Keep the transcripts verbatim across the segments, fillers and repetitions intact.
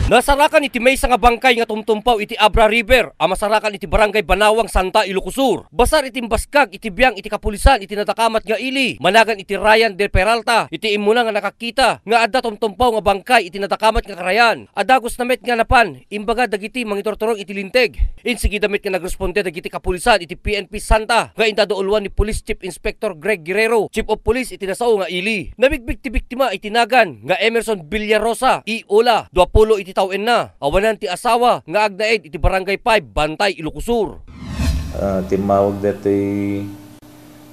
Nasarakan iti maysa nga bangkay nga tumtumpaw iti Abra River a masarakan iti Barangay Banawang, Santa, Ilocos Sur. Basar iti imbaskag iti biang iti kapulisan iti nadakamat nga ili, managan iti Ryan De Peralta, iti immuna nga nakakita nga adda tumtumpaw nga bangkay iti nadakamat nga karayan. A dagusna met nga napan, imbaga dagiti mangiturturong iti linteg. Insigida met nga nagresponde dagiti kapulisan iti P N P Santa nga indaduuluan ni Police Chief Inspector Greg Guerrero, Chief of Police iti nasao nga ili. Nabigbig ti biktima iti nagan nga Emerson Villarosa, Iola, duapulo iti tawenna, awanan ti asawa nga agnaed iti Barangay five, Bantay, Ilocos Sur. Ah, timmawag detoy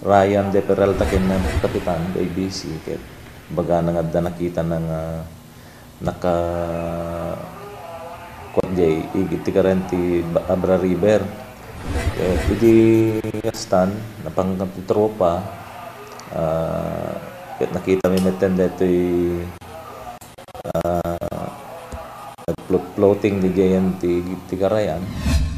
Ryan De Peralta ken Kapitan, A B C, ket bagana nga adda nakitana nga naka-, kuan jay, ig-, iti karen ti Ba-, Abra River. Eh, iti kastan, napan ti tropa, ah, ket nakita mi metten detoy, ah, nagfloat-floating di jayen ti, ti karayan.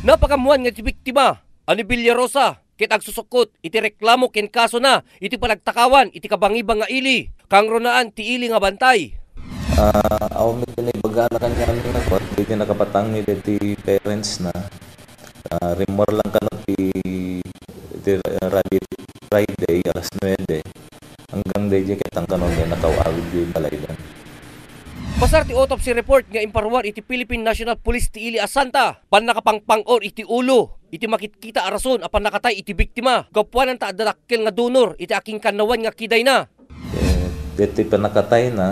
Napakammuan nga ti biktima a ni Villarosa ket agsusukkot iti reklamo ken kasona iti panagtakawan iti kabangibang nga ili, kangrunaan ti ili nga bantay. Ah, awan met ti naibagana kaniami nga kuan, daydi nakapatangmi daydi parents na. Ah, rimmuar lang kano ti, ti Rabi-, Friday, alas nuebe. Hanggang daydi ket ang kanon nga nakaw-awid di balaydan. Basar ti autopsy report nga imparuar iti Philippine National Police ti ili a Santa, pannakapangpang-or iti ulo iti makitkita a rason a pannakatay iti biktima, gapuanan ta adda dakkel nga donor iti akinkannawan nga kidayna. Eh, deti pannakatayna,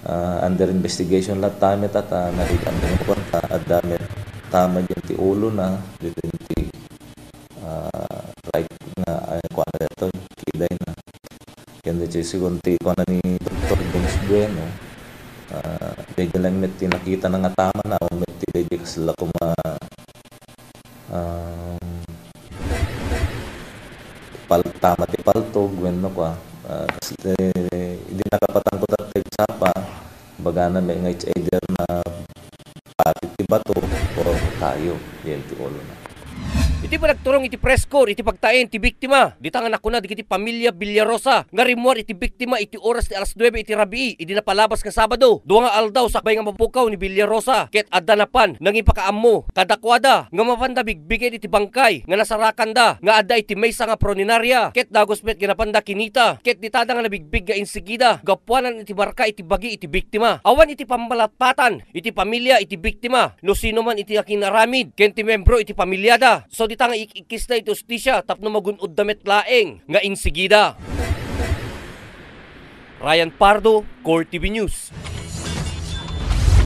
ah, under investigation latta met ta, ta narigat met nga kuan ta, adda met tama diay ti ulona, diay ti, ah, right nga, ay, kuan na detoy, kidayna. Ken deti segun ti kuan ni Doktor James Bueno, ah, daydi lang met ti nakitana nga tamana, awan met ti daydi kasla koma, um, pal-, tama ti paltog wenno kua, ah, kas-, eh, idi nakapatangko tatta iti sapa, bagana met nga it's either napateg ti bato or kayo, diay ti ulona. Iti panagturong iti press corps iti pagtaen ti biktima, dita nga nakuna dagiti pamilia Villarosa nga rimmuar iti biktima iti oras ti alas nuebe iti rabii idi napalabas nga Sabado, dua nga aldaw sakbay nga mapukaw ni Villarosa, ket adda napan nangipakaammo kadakuada nga mapanda bigbigen iti bangkay nga nasarakanda nga adda iti maysa nga promenaria, ket dagus met nga napanda kinita, ket ditada nga nabigbig nga insigida gapuanan iti marka iti bagi iti biktima. Awan iti pammalatpatan iti pamilia iti biktima no sino man iti akinaramid ken ti membro iti pamiliada. So dita nga ik-ikkisda iti hustisia tapno magun-odda met laeng nga insigida. Ryan Pardo, Core T V News.